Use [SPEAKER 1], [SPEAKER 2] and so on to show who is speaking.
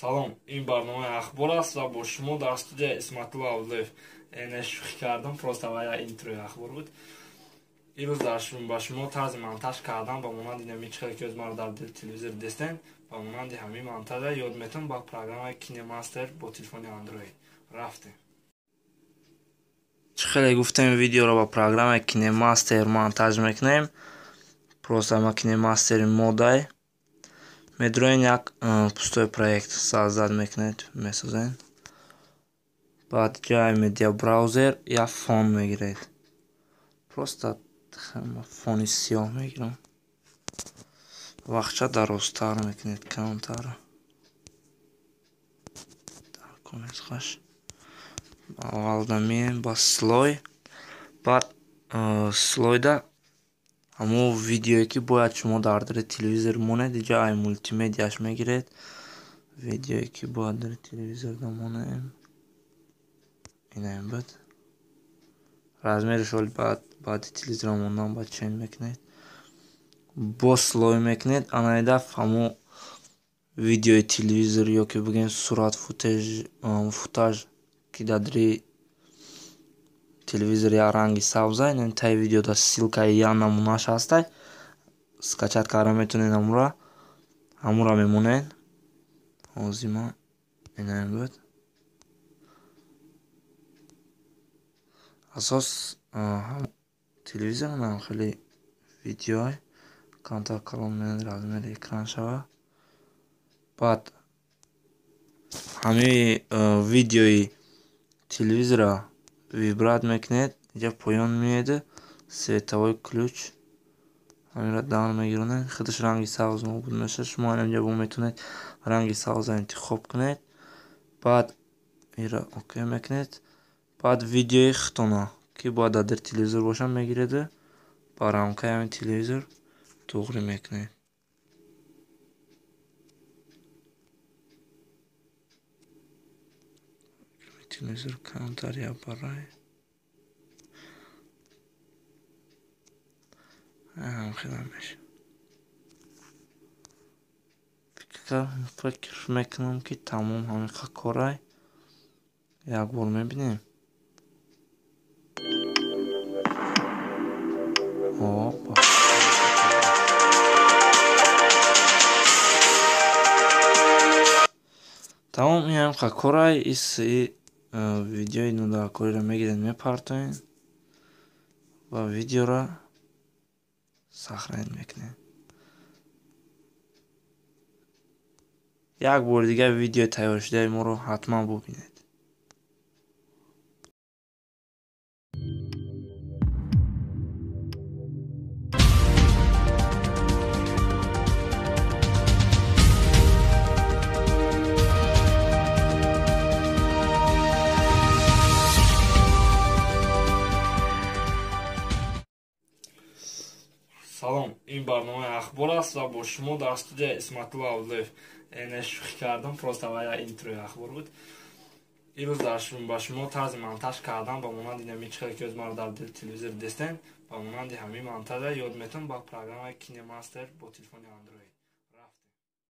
[SPEAKER 1] Салом, ин барномаи ахбор аст ва бо шумо дар студия Исматулло Абдуллоев. Не, шӯхӣ кардам, просто ва интрои ахбор буд. Имрӯз ба шумо тарзи монтаж кардан ба монанди нами чихеле ки маро дар телевизор дидестен, ба монанди ҳамин монтажа ёд метавон ба программаи KineMaster бо телефони Android. Рафтем.
[SPEAKER 2] Чихеле гуфтем, видеоро ба программаи KineMaster монтаж мекунем. Просто ма KineMaster модай. Медроен як пустой проект создать мекунед, месозен. Баъд ҷай медиа браузер як фон мегиред. Просто фони сиёҳ мегирам. Вақтча дарозтар мекунед, камтар. Дар конецхаш. Аввалда меем ба слой. Баъд слойда ҳамон видеое ки бояд шумо дар дари телевизор монед, иҷа ай мултимедиаш мегиред. Видеое ки бояд дар телевизор монем. Инаем буд. Размериш оли баъди телевизора мондан баъд чен мекунед. Бо слой мекунед, анаи дафъ ҳамон видеои телевизор ё ки бигӯем сурат футаж ки дар дари телевизор як ранги сабза, ин таи видеода ссилкаи як намунааш ҳастай. Скачать карда метавонед ҳамура. Ҳамура мемонед. Ҳозир ман инаем буд. Асос телевизор нам хеле видеои камтар калон менад, размери экран шава. Баъд ҳамаи видеои телевизора вибрат мекунед, инҷа поён меояд, световой ключ ҳаминро дар мегиронед, худаш ранги сабз нобуд мешавад. Шумо инҷа бо метавонед ранги сабзро интихоб кунед. Баъд инро окей мекунед. Баъд видеои худтона ки бояд дар дари телевизор бошад мегиреду ба рамкаи ҳамин телевизор туғрӣ мекунед. Телевизор камтар як барай. Ҳам мешавад. Фикр мекунам ки тамом ҳамин корай. Як бор мебинем. Опа. Тамом ин ҳам корай. Видеои нодаркориро мегиред, мепартоед ва видеоро сохранить мекунед. Як бори дигар видеои тайёршудаи моро ҳатман бубинед.
[SPEAKER 1] Салом, ин барномаи ахбор аст ва бо шумо дар студия Исматулло Абдуллоев. Не, шӯхӣ кардам, просто ва интрои ахбор буд. Имрӯз ба шумо тарзи монтаж кардан ба монанди нами чихеле ки маро дар телевизор дидестен, ба монанди ҳамин монтажа ёд метавон ба программаи KineMaster бо телефони Android.